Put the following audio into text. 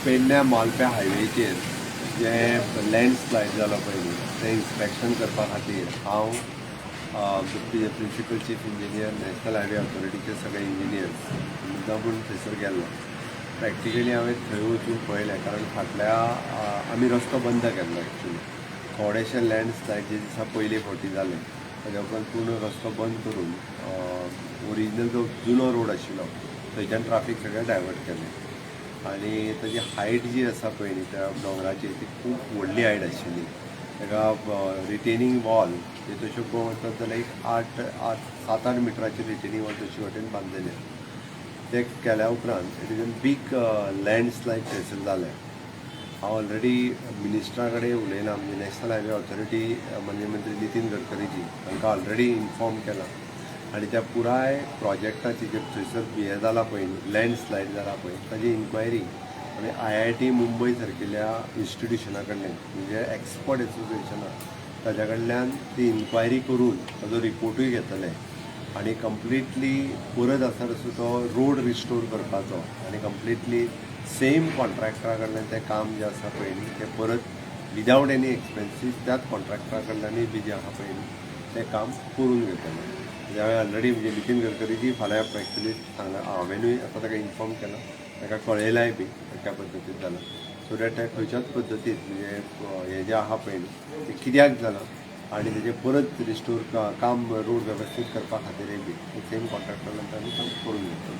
पेडण्या मालप्या हायवेचेर जे लँडस्लायड जालो पळय न्ही, तें इन्स्पेक्शन करपा खातीर हांव Principal Chief Engineer, National Highway ऑथॉरिटीचे सगळे इंजिनियर्स मुद्दाम थंयसर गेल्लो. प्रॅक्टिकली हांवें थंय वचून पळयलें, कारण फाटल्या आमी रस्तो बंद केल्लो. एक्चुली थोडेशे लँडस्लायड जे दिसा पयले फावटी जाले, ताज्या उपरांत पूर्ण रस्तो बंद करून ओरिजिनल जो जुनो रोड आशिल्लो थंयच्यान ट्राफीक सगळें डायवर्ट केलें. आनी ताजी हायट जी आसा पळय न्ही त्या दोंगराची, ती खूब व्हडली हायट आशिल्ली. ताका रिटेनिंग वॉल हे तश्यो पळोवंक वचत जाल्यार एक आठ आठ 7-8 मिटराची रिटेनिंग वॉल तशी वटेन बांदलेली. ते केल्या उपरांत it is a big landslide थंयसर जालें. हांव ऑलरेडी मिनिस्टरा कडेन उलयलां, म्हणजे नॅशनल हायवे ऑथॉरिटी माननीय मंत्री नितीन गडकरीजी हांकां ऑलरेडी इन्फॉर्म केलां. आनी त्या पुराय प्रोजेक्टाची जे थंयसर हें जालां पळय न्ही, लँडस्लायड जाला पळय, ताजी इन्क्वायरी आमी आयआयटी मुंबय सारकिल्ल्या इन्स्टिट्युशना कडल्यान, म्हणजे एक्सपर्ट एसोसिएशना, ताज्या कडल्यान ती इन्क्वायरी करून ताजो रिपोर्टूय घेतले. आनी कंप्लिटली परत आसा तसो तो रोड रिस्टोर करपाचो आनी कंप्लिटली सेम कॉन्ट्रॅक्टरा कडल्यान तें काम जें आसा पळय न्ही, तें परत विदावट एनी एक्सपेन्सीस त्याच कॉन्ट्रॅक्टरा कडल्यानूय बी जें आहा पळय न्ही, तें काम करून घेतलें. म्हणजे हांवें ऑलरेडी म्हणजे नितीन गडकरीजी फाल्यां एक्चुली सांगला, हांवेनूय आतां ताका इन्फॉर्म केलां, ताका कळयलाय बी त्या पद्दतीन जालां, सो that त्या खंयच्याच पद्दतीन म्हणजे हें जें आहा पळय न्ही, तें कित्याक जालां आनी तेजें परत रिस्टोर काम रोड वेवस्थीत करपा खातीरय बी सेम कॉन्ट्रॅक्टर आमी काम करून घेतलो.